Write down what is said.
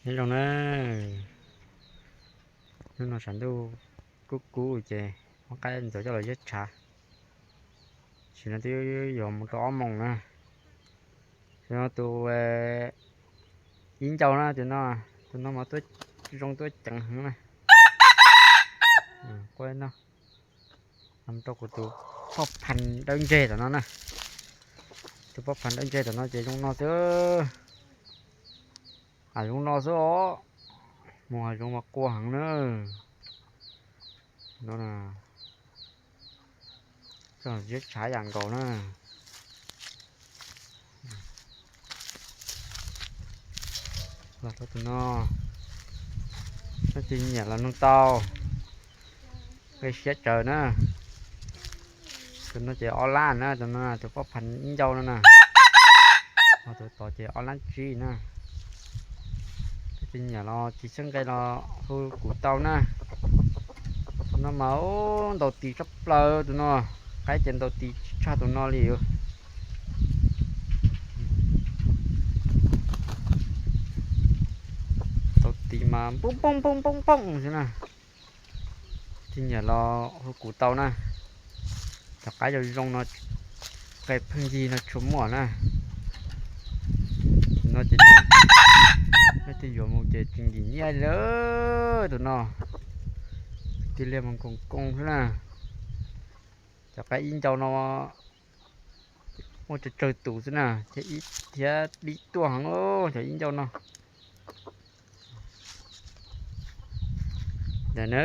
Nyob zoo na, hnub no saum ntuj kub kub ces muab qaib ntxuav coj los ziab tshav. Tam sim no twb yuav mus rau ob moos na. Tus no tus ib ncau na, tus no, tus no mas tuab zoo tuab ceev heev na. Quaj no, rau kuv tus poj phan dawb ntseg tom no na. Tus poj phan dawb ntseg tom no ces zoo no xwb. Hav zoov no xwb os, mus hav zoov mas quaj heev na. No, ziab tshav yam nkaus na. Los rau tus no, leej twg nyiam los nug tau, nqe siab tsawv na. Tus no ces ob lab na, tus no tus poj phan ib ncau no na. Ho tus tod ces ob lab tsib na. Leej twg nyiam los tiv xeeb nqe los hu kuv tau na. Tus no mas ntaus tis tshaj plaws tus no, qaib ces ntaus tis tshaj tus no li. Ntaus tis mas poob poob poob poob poob xwb na. Tus nyiam los hu kuv tau na. Cov qaib zoo zoo no, qe pheej yig no tshua muaj na. Tus no ces leej twg yuav mus ces tsis nkim nyiaj li. Tus no tig liag mas nkoos nkoos xwb na. Cov qaib ib ncau no muaj tsawg tsawg tus xwb na, thiab ib, thiab dib tuaj heev cov ib ncau no. Ntawm na.